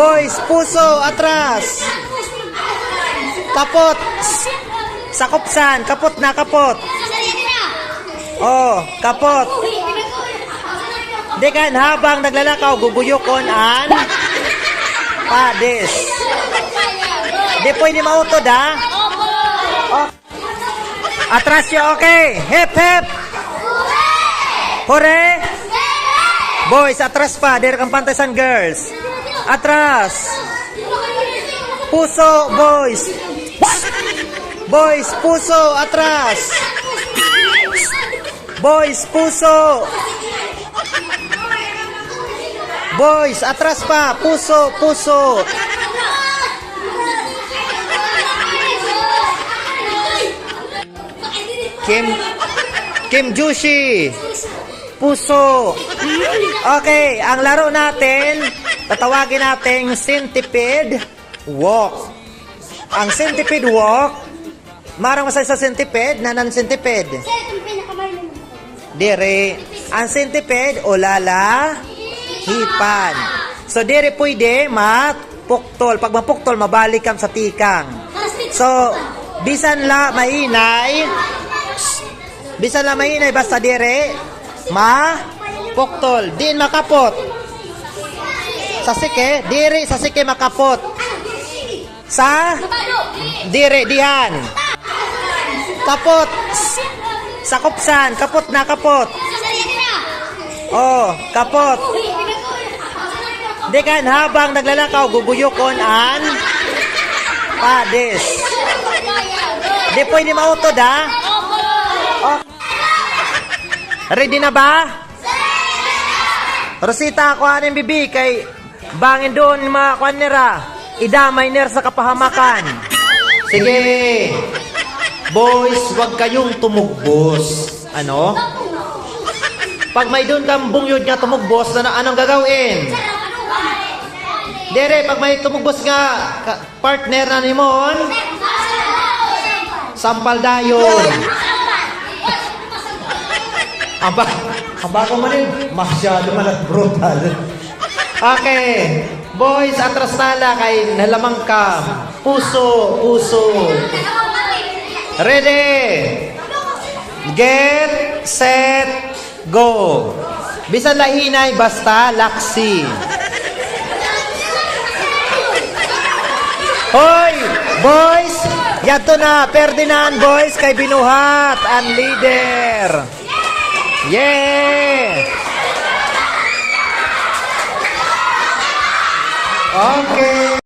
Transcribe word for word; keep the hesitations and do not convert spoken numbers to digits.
Boys, puso, atras. Kapot. Sakop san, kapot na, kapot. Oh, kapot. Di kan habang naglalakaw, guguyokon an pads. Di pwede mautod, ha? Oh. Atras yo, okay. Hip, hip. Hooray. Boys, atras pa. Diri kan pantay san girls. Atras. Puso, boys. Boys, puso, atras. Boys, puso. Boys, atras pa. Puso, puso. Kim, Kim Jushi. Puso. Okay, ang laro natin, tatawagin nating centipede walk. Ang centipede walk, marang masay sa centipede, nanan centipede. Diri, ang centipede, ulala, hipan. So, diri pwede mapuktol. Pag mapuktol, mabalik kam sa tikang. So, bisan la mahinay, bisan la mahinay, basta diri mapuktol. Diin makapot? Sa siki, diri sa siki makapot. Sa? Diri, dihan. Kapot. Sakop san, kapot na, kapot. Oh, kapot. Di kan habang naglalakaw, guguyokon an pads. Di pwede mautod, ha? Oh. Ready na ba? Rosita, kuha nim bibi kay bangin doon mga kuan nira. Idamay nira sa kapahamakan. Sige. Boys, wag kayong tumugbos. Ano? Pag may doon kang bungyod nga tumugbos, ano, anong gagawin? Dere, pag may tumugbos nga ka-, partner na nimon, sampal dayon. Aba, aba ko man eh. Masyado man at brutal. Okay. Boys, atras na la kay nalamang ka. Puso, puso. Ready? Get, set, go. Bisan la hinay, basta laksi. Hoy, boys, yadto na Ferdinand, boys, kay binuhat an leader. Yeah! Okay.